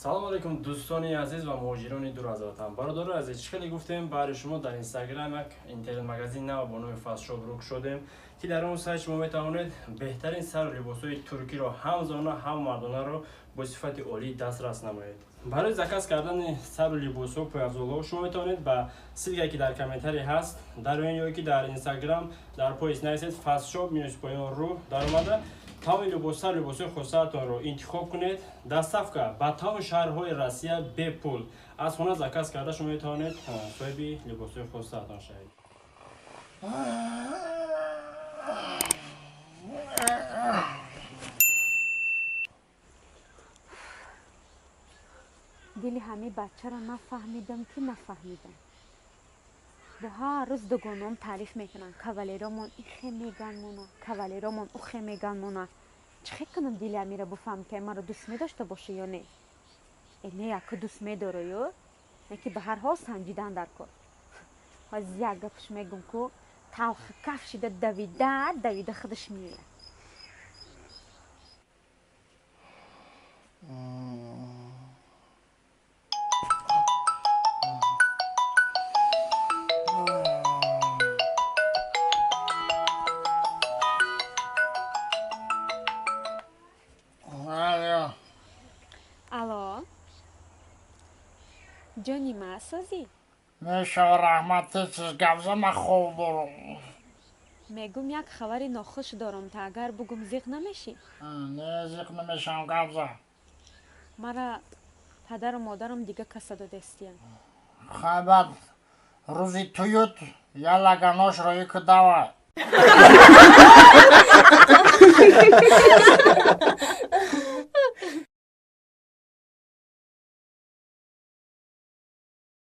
Салом алейкум, дӯстони азиз ва муҳоҷирони дур аз ватан. Бародарои азиз, чӣ хеле гуфтем, баҳри шумо дар Инстаграм як интернет-магазин нав бо номи Фастшоп рӯ кушодем, ки дар он сайт шумо метавонед беҳтарин сару либосҳои туркиро, ҳам зона, ҳам мардонаро бо сифати олӣ дастрас намоед. Барои заказ кардани сару либосҳо, пойафзолҳо шумо метавонед ба ссылка е, ки дар комментарий ҳаст, дароен ё ки дар Инстаграм дар поиск нависед фастшоп минус поён ру, даромада тамоми либосар либосҳои хосаатонро интихоб кунед. Доставка ба тамоми шаҳрҳои Россия бепул, аз хона заказ карда шумо метавонед соҳиби либосҳои хосаатон шавед. Дили ҳами бачаро нафаҳмидам, ки нафаҳмидам. Бо ҳар рӯз дугоном таъриф мекунанд: кавалеромон ихе меган мона, кавалеромон ухе меган мона. Чӣ хел кунам, дили амира буфаҳм, ки маро дӯст медошта боша ё не? Э, не, яку дӯст медора ё не, ки ба ҳар ҳол санҷидан дар кор. Ҳози як гапш мегум, ку талхи каф шида, давида давида худаш меояд. Алло. Алло, ҷони ма, созӣ? Мешава, раҳмат, тез гап зан, ман хоб дорам. Мегум, як хабари нохуш дорам та, агар бугум, зиқ намешӣ? Не, зиқ намешавам, гап зан. Мара падару модарам дига каса додестиян. Хай, баъд рӯзи туют я лаганош роӣ ку, давай.